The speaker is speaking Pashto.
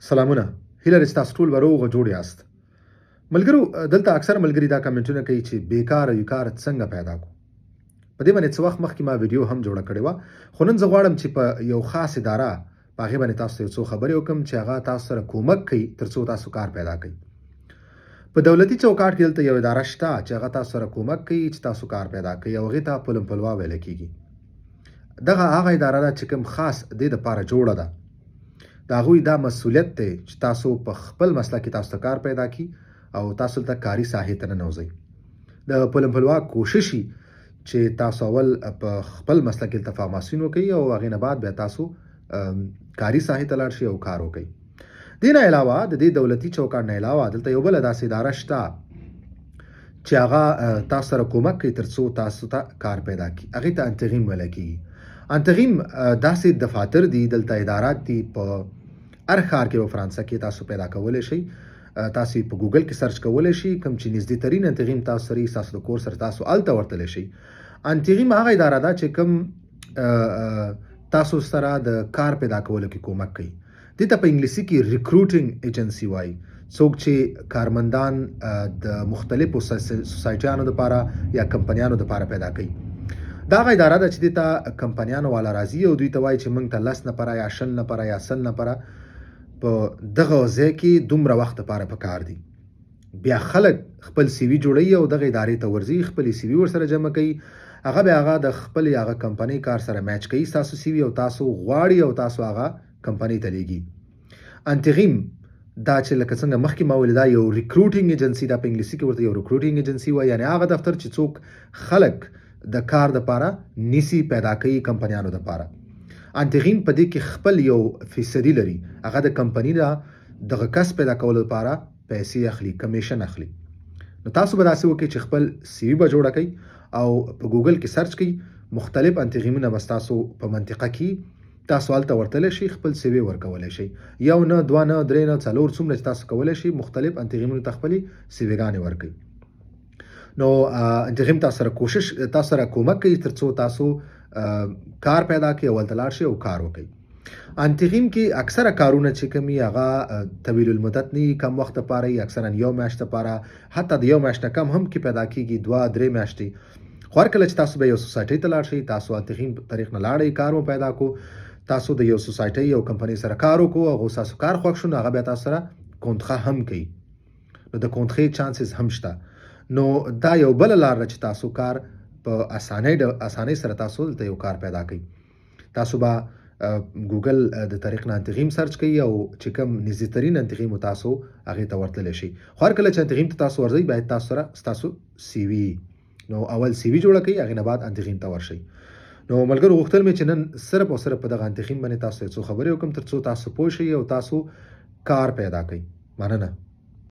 سلامونه، هیله ده چې تاسو ټول به روغ او جوړ یاست. ملګرو، دلته اکثره ملګري دا کمنټونه کوي چې بیکاره یو، کار څنګه پیدا کو؟ په دې باندې څه وخت مخکې ما ویډیو هم جوړه کړې وه، خو نن زه غواړم چې په یو خاص اداره په هغې باندې تاسو ته یو څو خبرې وکړم چې هغه تاسو سره کومک کوي ترڅو تاسو کار پیدا کړئ. په دولتي چوکاټ کې دلته یو اداره شته چې هغه تاسو سره کومک کوي چې تاسو کار پیدا کړئ، او هغې ته پلم پلوا ویل کېږي. دغه هغه اداره ده چې کوم خاص دې دپاره جوړه ده. د هغوی دا مسولیت دی چې تاسو په خپل مسلک کې تاسو ته کار پیدا کړي او تاسو دلته کاري ساحې ته ننوځئ. د پلم پلوا کوشش چې تاسو اول په خپل مسلک کې دلته فارماسیون وکړئ او هغې نه بعد بیا تاسو کاري ساحې ته لاړ شئ او کار وکړئ. دې نه علاوه، د دې دولتي چوکاټ نه علاوه، دلته یو بله داسې اداره شته چې هغه تاسو سره کومک کوي ترڅو تاسو ته کار پیدا کړي. هغې ته انتغیم ویل کېږي. انتغیم داسې دفاتر دي دلته، ادارات دي، په هر ښار کې په فرانسه کې تاسو پیدا کولی شئ. تاسو په ګوګل کې سرچ کولی شئ، کوم چې نږدې ترین انتغیم تاسو سره، تاسو د کور سره، تاسو هلته ورتلی شئ. انتغیم هغه اداره ده چې کوم تاسو سره د کار پیدا کولو کې کومک کوي. دې ته په انګلیسي کې recruiting agency وایي، څوک چې کارمندان د مختلفو سوسایټیانو لپاره یا کمپنیانو لپاره پیدا کوي. دا هغه اداره ده چې دې ته کمپنیانو والا راځي او دوی ته وایي چې موږ ته 10 نفره یا 20 نفره یا 100 نفره په دغه ځای کې دومره وخت لپاره پکار دي. بیا خلک خپل CV جوړوي او دغه ادارې ته ورځي، خپلې CV ورسره جمع کوي. هغه بیا هغه د خپلې هغه کمپنۍ کار سره match کوي تاسو CV او تاسو غواړي او تاسو هغه کمپنۍ ته لیږي. انتغیم دا چې لکه څنګه مخکې ما ویل، دا یو recruiting agency ده. په انګلیسي کې ورته یو recruiting agency وایي، یعنی هغه دفتر چې څوک خلک د کار دپاره نیسي، پیدا کوي کمپنیانو دپاره. انتغیم په دې کې خپل یو فیصدي لري. هغه د کمپنی نه دغه کس پیدا کولو لپاره پیسې اخلي، کمیشن اخلي. نو تاسو به داسې وکړئ چې خپل CV به جوړه کړئ او په ګوګل کې سرچ کړئ. مختلف انتغیمونه به ستاسو په منطقه کې، تاسو هلته ورتلی شئ، خپل CV ورکولی شئ. یو نه، دوه نه، درې نه، څلور، څومره چې تاسو کولی شئ، مختلف انتغیمونو ته خپلې CV ګانې ورکړئ. نو انتغیم تاسو سره کوشش، تاسو سره کومک کوي ترڅو تاسو کار پیدا کړئ او هلته لاړ شئ او کار وکړئ. انتغیم کې اکثره کارونه چې کوم هغه طویل المدت نه، کم وخت لپاره وي، اکثرا یو میاشت لپاره، حتی د یو میاشت نه کم هم کې پیدا کیږي، 2-3 میاشتې. خو هر کله چې تاسو به یو سوسایټۍ ته لاړ شئ، تاسو انتغیم طریق نه لاړئ، کار مو پیدا کو، تاسو د یو سوسایټۍ یو کمپنۍ سره کار وکړو، هغه تاسو کار خوښ شو، نو هغه بیا تاسو سره contrat هم کوي. نو د contrat chances هم شته. نو دا یو بل لار ده چې تاسو کار په اسانۍ سره تاسو دلته یو کار پیدا کړئ. تاسو به ګوګل د طریق نه انتغیم سرچ کوي او چې کوم نږدې ترین انتغیم تاسو هغې ته ورتللی شئ. خو هر کله چې انتغیم ته تاسو ورځئ، باید تاسو سره ستاسو CV. نو اول CV جوړه کړئ، هغې نه بعد انتغیم ته ورشئ. نو ملګرو، غوښتل مې چې نن صرف او صرف په دغه انتغیم باندې تاسو څو خبرې وکړم ترڅو تاسو پوه شئ او تاسو کار پیدا کړئ. مننه.